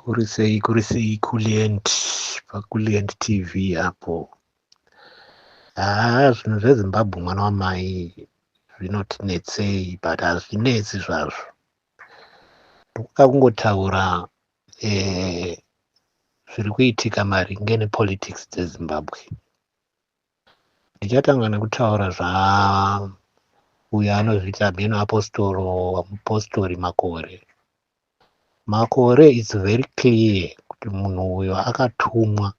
Kuri sei, kuri sei Kulient, paKulient TV apo. Haa, zvinhu zveZimbabwe, mwana wamai, zvinotinetsei, but hazvinetsi zvazvo. Ndokuda kungotaura zviri kuitika maringe nepolitics dzeZimbabwe. Ndichatanga nekutaura zva uyo anozviita mheno apostoro, mupostori Makore. Makore, it's very clear kuti munhu uyo akatumwa,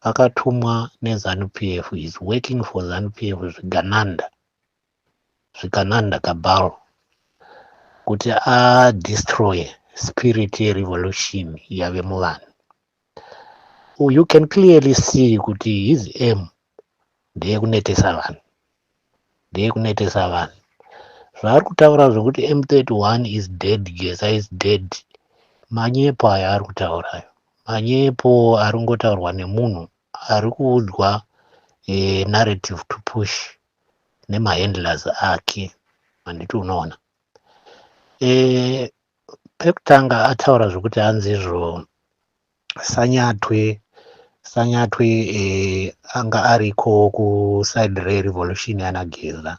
akatumwa neZANU PF, is working for ZANU PF, zvigananda, zvigananda cabal, kuti adestroy spirit yerevolution yave muvanhu. You can clearly see kuti his aim ndeyekunetesa vanhu, ndeyekunetesa vanhu. Zvaari kutaura zvokuti M31 is dead, Geza is dead, manyepo aya ari kutaurayo, manyepo ari kungotaurwa nemunhu ari kuudzwa narrative to push nemahandlers ake, handiti unoona? Pekutanga ataura zvokuti hanzi izvo Sanyatwe anga ariko kuside rerevolution yanaGeza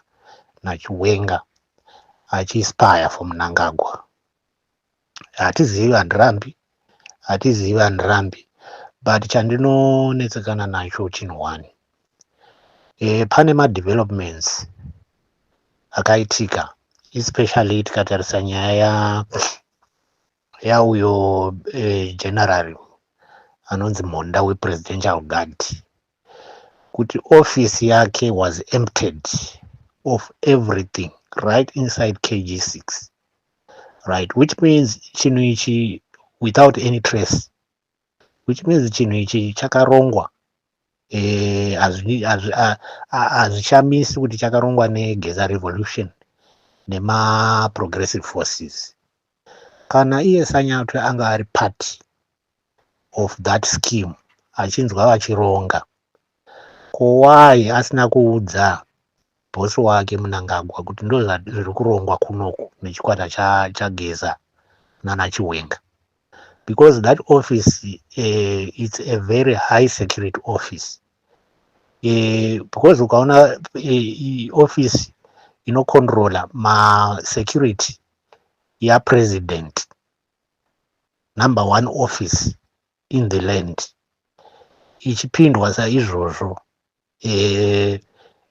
naChiwenga, achispy for Mnangagwa. Hatizivi, handirambi, hatizivi, handirambi, but chandinonetsekana nacho chinhu one. Pane madevelopments akaitika, especially tikatarisa nyaya yauyo general anonzi Mhonda wepresidential guard, kuti office yake was emptied of everything right inside KG6, right? Which means chinhu ichi without any trace, which means chinhu ichi chakarongwa. Hazvishamisi kuti chakarongwa neGeza revolution nemaprogressive forces. Kana iye Sanyatwe anga ari part of that scheme, achinzwa vachironga, ko why asina kuudza bhosi wake Mnangagwa kuti ndo zviri kurongwa kunoku nechikwata chaGeza nanaChiwenga? Because that office, it's a very high security office, because ukaona office inocontrola masecurity yapresident, number one office in the land, ichipindwa saizvozvo,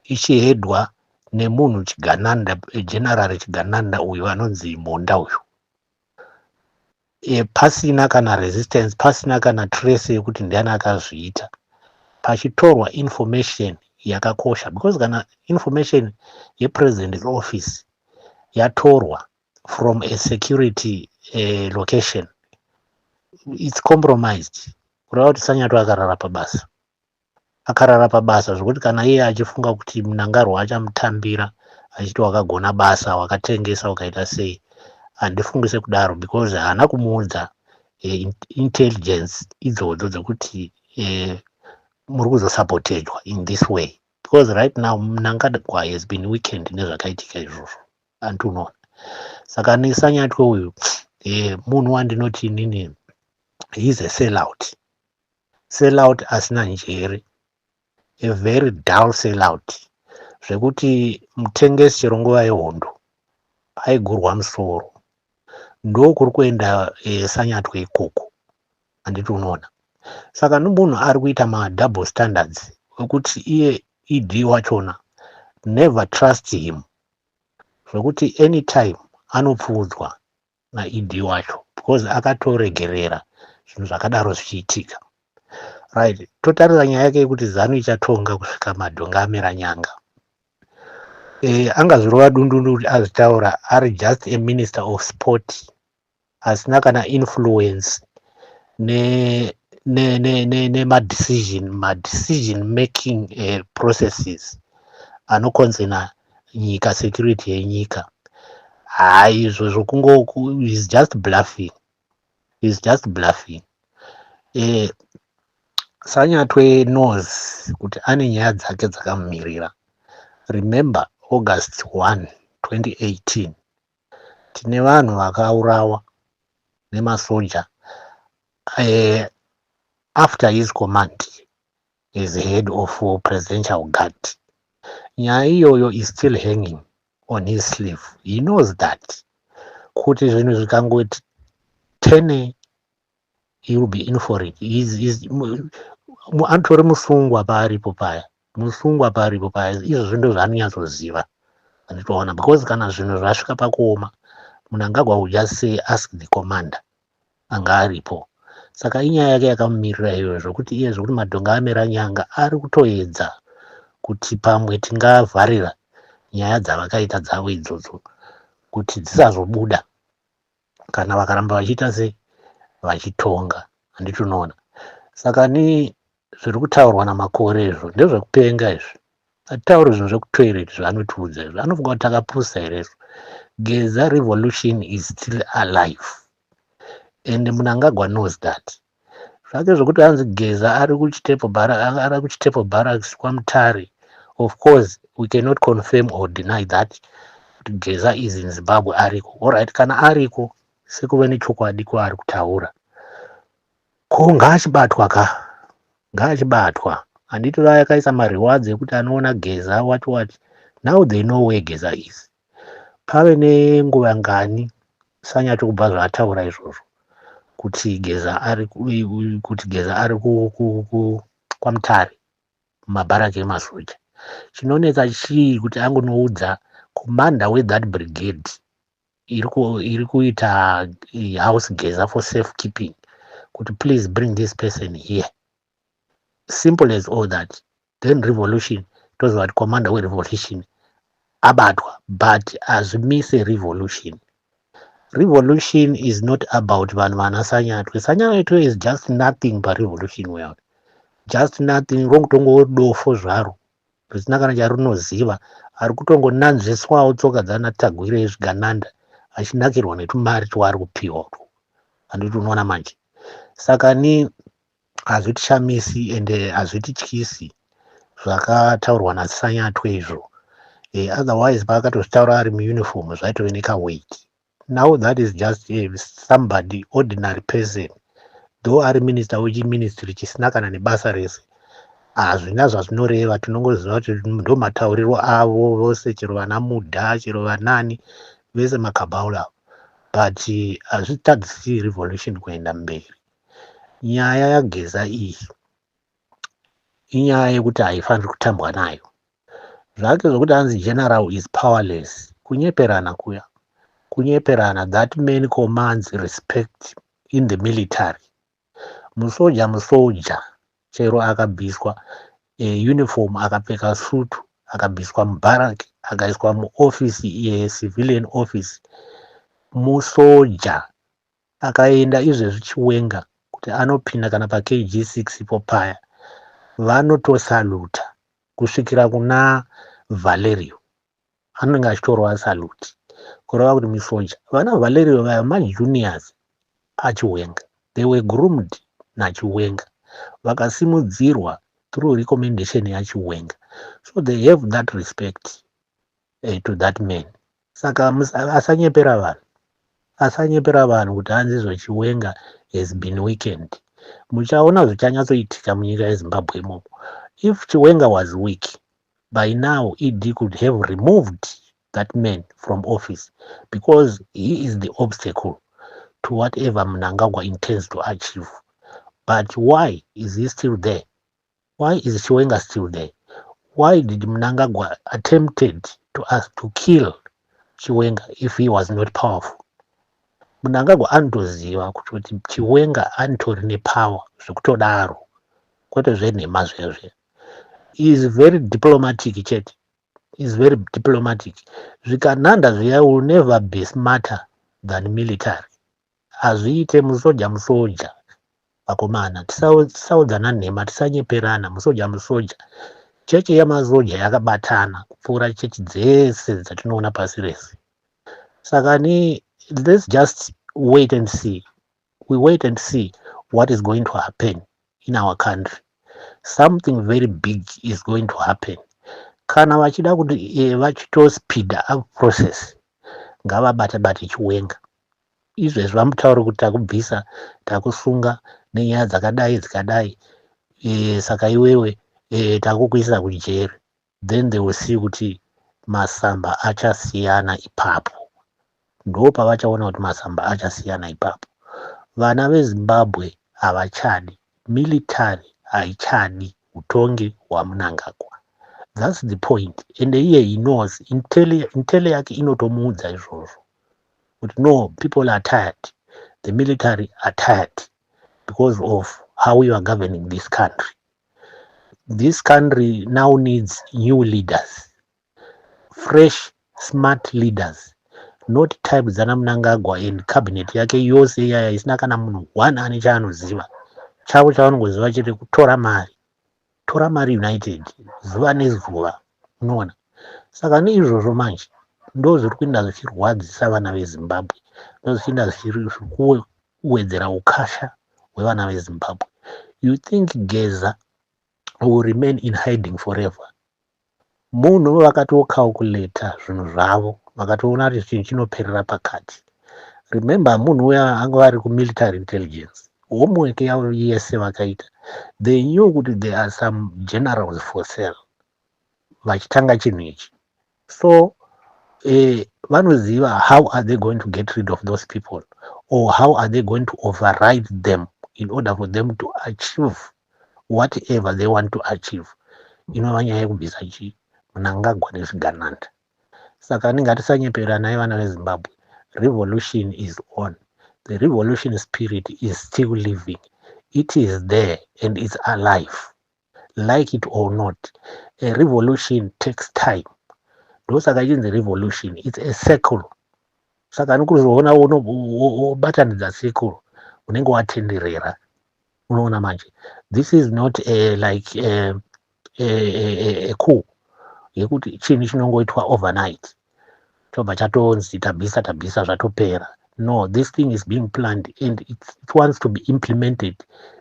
ichiheadwa nemunhu chigananda, general chigananda uyu anonzi Mhonda uyu, pasina kana resistance, pasina kana trace yekuti ndiani akazviita, pachitorwa information yakakosha, because kana information yepresident's office yatorwa from a security location, it's compromised. Kureva kuti Sanyatwe akarara pabasa, akarara pabasa, zvokuti kana iye achifunga kuti Mnangagwa achamutambira achiti wakagona basa, wakatengesa, wakaita sei, handifungi sekudaro, because haana kumuudza intelligence idzodzo dzekuti muri kuzosupportedwa in this way, because right now Mnangagwa has been weakened nezvakaitika izvozvo, anti unoona? Saka neSanyatwe uyu, munhu wandinoti inini he is a sellout, sellout asina njere, a very dull sellout, zvekuti mutengesi chero nguva yehondo aigurwa musoro. Ndokuri kuenda Sanyatwe ikoko, handiti unoona? Saka nomunhu ari kuita madouble standards ekuti iye ED wachona, never trust him, zvekuti anytime anopfuudzwa naED wacho, because akatoregerera zvinhu zvakadaro zvichiitika, right? Totarira nyaya yake yekuti ZANU ichatonga kusvika madhonga amera nyanga. Angazvirova dundundu kuti azvitaura ari just a minister of sport asina kana influence nemadecision, madecision making processes anoconcerna nyika, security yenyika. Hai, izvo zvokungo is just bluffing, is just bluffing. Sanyatwe knows kuti ane nyaya dzake dzakamumirira. Remember August 1 2018, tine vanhu vakaurawa nemasoja. After his command as head of presidential guard, nyaya iyoyo is still hanging on his sleeve. He knows that kuti zvinhu zvikangoti tene, he will be in for it. Anotori musungwa paaripo paya, musungwa paaripo paya. Izvozvo ndo zvaanonyatsoziva, anditoona, because kana zvinhu zvasvika pakuoma, Mnangagwa will just say, "Ask the commander anga aripo." Saka inyaya yake yakamumirira iyoyo, zvokuti iye zvokuti madhonga amera nyanga, ari kutoedza kuti pamwe tingavharira nyaya dzavakaita dzavo idzodzo kuti dzisazobuda kana vakaramba vachiita se vachitonga, handiti unoona? Saka ni zviri kutaurwa naMakore izvo ndezvekupenga izvi. Hatitauri zvinhu zvekutoilet. Zvaanotiudza izvo, anofunga kuti takapusa here izvo? Geza revolution is still alive and Mnangagwa knows that. Zvake zvokuti hanzi Geza ari kuChitepo Barracks kwaMutare, of course we cannot confirm or deny that kuti Geza is in Zimbabwe, ariko. Alright, kana ariko, sekuve nechokwadi kwaari kutaura, ko ngaachibatwa ka, ngaachibatwa. Handiti vakaisa marewards ekuti anoona Geza, what what? Now they know where Geza is. Pave nenguva ngani Sanyatwe kubva zvaataura izvozvo kuti Geza ari kwaMutare mumabharaki emasoja? Chinonetsa chii kuti angonoudza commander wethat brigade iri kuita house Geza for safe keeping kuti, "Please bring this person here"? Simple as all that. Then revolution, toziva kuti commander werevolution abatwa, but hazvimise revolution. Revolution is not about vanhu vana Sanyatwe. Sanyatwe is just nothing parevolution world, just nothing. Rongotongo dofo zvaro risina kana charinoziva, ari kutongonanzviswawo tsoka dzana Tagwirei zvigananda, achinakirwa netumari twaari kupiwa, handiti unoona manje? Saka ni hazvitishamisi ende hazvitityisi zvakataurwa naSanyatwe izvo. Otherwise paakatozvitaura ari muuniform, zvaitove nekaweight. Now that is just somebody, ordinary person, though ari minister wechiministry chisina kana nebasa rese, hazvina zvazvinoreva. Tinongoziva kuti ndo matauriro avo vose, chero vana Mudha, chero vanani vese, makabhaula, but hazvitadzisi revolution kuenda mberi. Nyaya yaGeza iyi inyaya yekuti haifaniri kutambwa nayo. Zvake zvokuti hanzi general is powerless, kunyeperana kuya, kunyeperana. That man commands respect in the military. Musoja musoja, chero akabviswa uniform, akapfeka sutu, akabviswa mubharaki, akaiswa muofisi yecivilian office, musoja. Akaenda izvezvi Chiwenga kuti anopinda kana paKG6 ipo paya, vanotosaluta kusvikira kuna Valerio, anenge achitorwa salute, kureva kuti musoja. Vana Valerio vaya majuniors aChiwenga. They were groomed naChiwenga, vakasimudzirwa through recommendation yaChiwenga, so they have that respect to that man. Saka asanyepera vanhu, asanyepera vanhu kuti hanzi izvo Chiwenga has been weakened. Muchaona zvichanyatsoitika munyika yeZimbabwe imomo. If Chiwenga was weak, by now ED could have removed that man from office, because he is the obstacle to whatever Mnangagwa intends to achieve. But why is he still there? Why is Chiwenga still there? Why did Mnangagwa attempted to ask to kill Chiwenga if he was not powerful? Mnangagwa anotoziva kuti Chiwenga anotori nepower zvekutodaro, kwete zvenhema zviya zviya. Is very diplomatic chete, is very diplomatic. Zvikananda zviya will never be smarter than military, hazviite. Musoja musoja, vakomana, tisaudzana nhema, tisanyeperana. Musoja musoja. Chechi yemasoja yakabatana kupfuura chechi dzese dzatinoona pasi rese. Saka ni let's just wait and see. We wait and see what is going to happen in our country. Something very big is going to happen. Kana vachida kuti vachitospeeda up process, ngavabate bate Chiwenga. Izvezvi vamutauri kuti takubvisa, takusunga nenyaya dzakadai dzikadai, saka iwewe takukuisa kujeri. Then they will see kuti masamba achasiyana ipapo. Ndo pavachaona kuti masamba achasiyana ipapo. Vana veZimbabwe havachadi military, haichadi utongi hwaMnangagwa. That's the point. And iye he knows, intel yake inotomuudza izvozvo kuti no, people are tired, the military are tired because of how you are governing this country. This country now needs new leaders, fresh, smart leaders, not type dzana Mnangagwa and cabinet yake yose iyaya isina kana munhu one ane chaanoziva. Chavo chavanongoziva chete kutora mari, tora mari united zuva nezuva, unoona. Saka neizvozvo manje ndo zviri kuinda zvichirwadzisa vana veZimbabwe, ndo zvichiinda zviri kuwedzera ukasha hwevana veZimbabwe. You think Geza will remain in hiding forever? Munhu vakatocalculata zvinhu zvavo, vakatoona kuti chinhu chinoperera pakati. Remember, munhu uya anga ari kumilitary intelligence, homework yavo yese vakaita. They knew kuti there are some generals for sale vachitanga chinhu ichi. So vanoziva how are they going to get rid of those people or how are they going to override them in order for them to achieve whatever they want to achieve, inova nyaya yekubvisa chi Mnangagwa nezvigananda. Saka ngatisanyepera vana veZimbabwe. Revolution is on. The revolution spirit is still living. It is there and it's alive, like it or not. A revolution takes time. Ndosaka ichinzi revolution. It's a circle. Saka nikuzoona wobatanidza circle, unenge watenderera, unoona manje. This is not a, like a coup yekuti chinhu chinongoitwa overnight, chobva chatonzi tabvisa, tabvisa, zvatopera. No, this thing is being planned and it wants to be implemented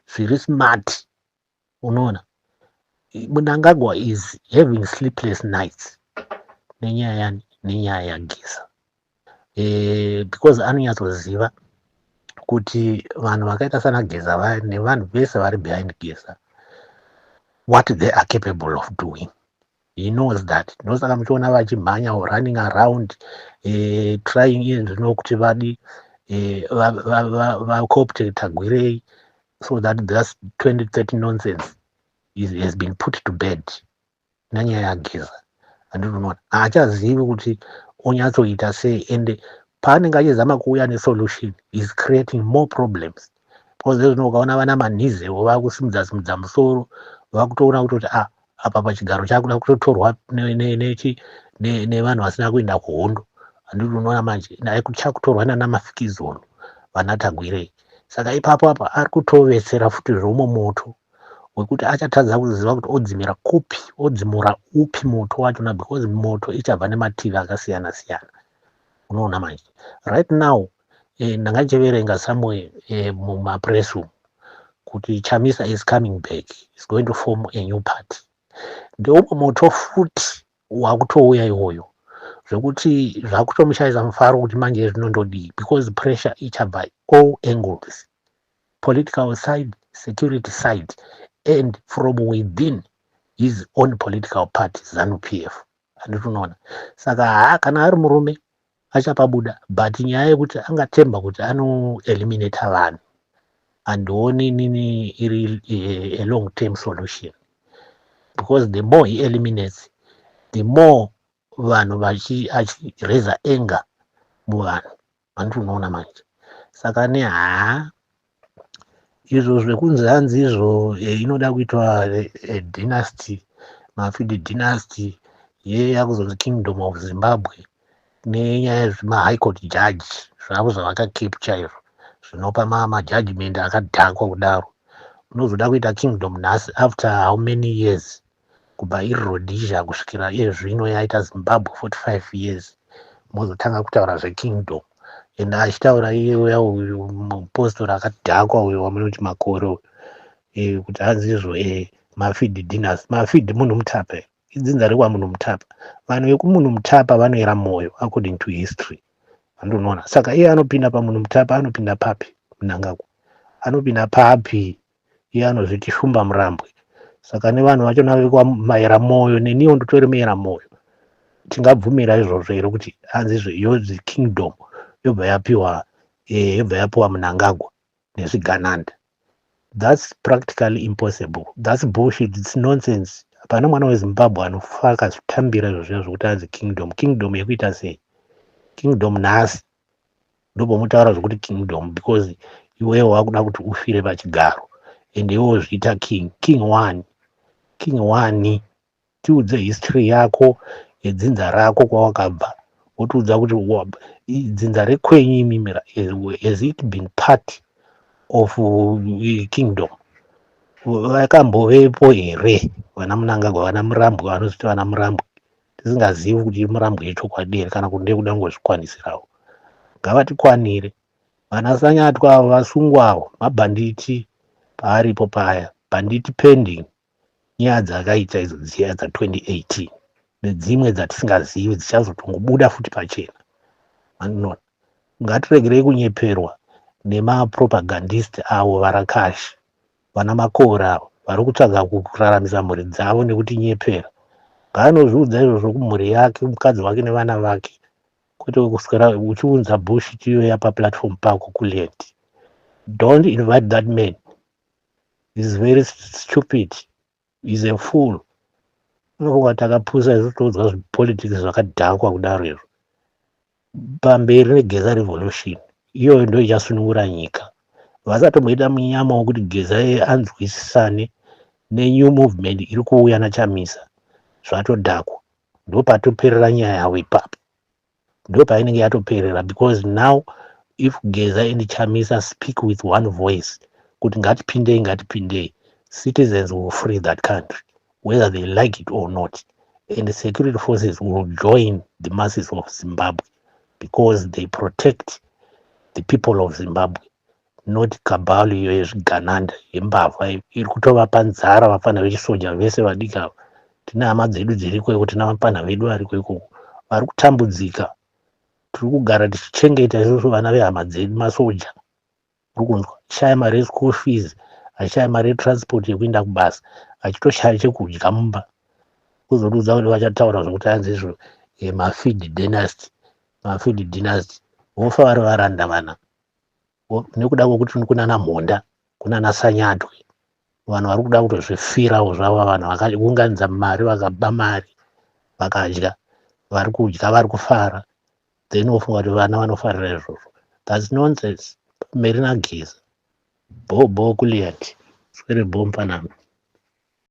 zviri smart, unoona. Mnangagwa is having sleepless nights nenyaya yani, nenyaya yaGeza, because anonyatsoziva kuti vanhu vakaita sana Geza vaya nevanhu vese vari behind Geza, what they are capable of doing. He knows that. Ndosaka muchiona vachimhanya, running around, trying zvino kuti vadi vacoopte Tagwirei so that this 2030 nonsense has been put to bed nanyaya yaGeza. Handiti unoona haachazivi kuti onyatsoita sei? And paanenge achizama kuuya nesolution is creating more problems, because ezvino ukaona vana Manhizewo vakusimudza simudza musoro, vakutoona kutoti ah, apa pachigaro chakuda kutotorwa nevanhu vasina kuenda kuhondo. Handiti unoona manje chakutorwa nana Mafikizolo, vana Tagwirei. Saka ipapo apa ari kutovetsera futi zvomo moto wekuti achatadza kuziva kuti odzimira kupi, odzimura upi moto wachona, because moto ichabva nemativi akasiyana siyana, unoona manje. Right now, ndanga ndichiverenga somewhere mumapress umu kuti Chamisa is coming back, is going to form a new party. Ndeumwe moto futi wakutouya iwoyo, zvekuti zvakutomushayisa mufaro kuti manje zvinondodii, because pressure ichabva all angles, political side, security side and from within his own political party, ZANU PF. Handiti unoona? Saka haa, kana ari murume achapabuda, but nyaya yekuti angatemba kuti anoeliminata vanhu, handioni nini iri a long term solution, because the more he eliminates, the more vanhu achiraisa anger muvanhu. Handiti unoona manje? Saka nehaa izvo zvekunzi hanzi izvo inoda kuitwa dynasty, Mafidi dynasty, ye yakuzonzi Kingdom of Zimbabwe, nenyaya yezvemahigh court judge zvavo zvavakacapture izvo zvinopa majudgment akadhakwa kudaro. Unozoda kuita kingdom nhasi after how many years kubva iri Rhodesia kusvikira iye zvino yaita Zimbabwe, 45 years, mozotanga kutaura zvekingdom? And achitaura iye uya uyu mupostori akadhakwa uyo wamunoti Makore, kuti hanzi izvo Mafidi dynasty. Mafidi Munhu Mutapa, idzinza rekwaMunhu Mutapa. Vanhu vekuMunhu Mutapa vanoera mwoyo according to history. Andonoona saka iye anopinda pamunhu mutapa, anopinda papi Mnangagwa? Anopinda papi? Iye anozviti Shumba Murambwe. Saka nevanhu vachona vekwamayera mwoyo, neniwo ndotori muyera mwoyo, tingabvumira izvozvo here kuti hanzi yonzi kingdom yobva yapiwa yobva yapiwa Mnangagwa nezvigananda? That's practically impossible. That's bullshit, it's nonsense. Hapana mwana weZimbabwe anofa akazvitambira izvozvo zvokuti anzi kingdom. Kingdom yekuita sei? Kingdom nhasi ndopomutaura zvokuti kingdom, because iwewo wakuda kuti ufire pachigaro and iwewo zviita king. King one, king one. Tiudze history yako yedzinza rako, kwawakabva, wotiudza kuti dzinza rekwenyu imimi, has it been part of kingdom? Vakambovepo here vana Mnangagwa, vana Murambwe, vanozviti vana Murambwe, tisingazivi kuti Murambwe yechokwadi here kana kuti ndekuda kungozvikwanisirawo? Ngavatikwanire. Vana Sanyatwa avo vasungwawo mabhanditi paaripo paya, bhanditi pending nyaya dzakaita idzo dziya dza2018 nedzimwe dzatisingazivi dzichazotongobuda futi pachena. Anona ngatiregerei kunyeperwa nemapropagandist avo, varakashi, vana makora avo vari kutsvaga kuraramisa mhuri dzavo nekutinyepera. Ngaanozviudza izvozvo kumhuri yake, mukadzi wake nevana vake, kwete kuswera uchiunza bullshit iyoya paplatform pako. Kulend, don't invite that man. Is very stupid, is a fool. Unofunga takapusa isu toudzwa zvipolitics zvakadhakwa kudaro izvo? Pamberi neGeza revolution, iyoyo ndo ichasunungura nyika. Vasatomboita munyama wokuti Geza anzwisisane nenew movement iri kuuya naChamisa. Zvatodhakwa, ndopatoperera nyaya yavo ipapo, ndo painenge yatoperera, because now if Geza and Chamisa speak with one voice kuti ngatipindei, ngatipindei, citizens will free that country whether they like it or not, and the security forces will join the masses of Zimbabwe because they protect the people of Zimbabwe, not cabal iyo yezvigananda, yembavha iri kutovapa nzara vafana vechisoja vese vadiki ava. Tine hama dzedu dziriko iko, tina vapana vedu variko ikoko vari kutambudzika. Tiri kugara tichichengeta isusu vana vehama dzedu masoja, uri kunzwa, shaya mari yeschool fees, achishaya mari yetransport yekuenda kubasa, achitoshaya chekudya mumba. Kuzotiudza kuti vachataura zvokuti anzi izvo mafeed dynasty, mafeed dynasty, vofa vari varanda vana nekuda kwekuti kunana Mhonda, kunana Sanyatwe, vanhu vari kuda kutozvifirawo zvavo. Vanhu vakaunganidza mari, vakaba mari, vakadya, vari kudya, vari kufara, then wofunga kuti vana vanofarira izvozvo? That's nonsense. Pamberi naGeza. Bho bho kuliati swere bho mufanami.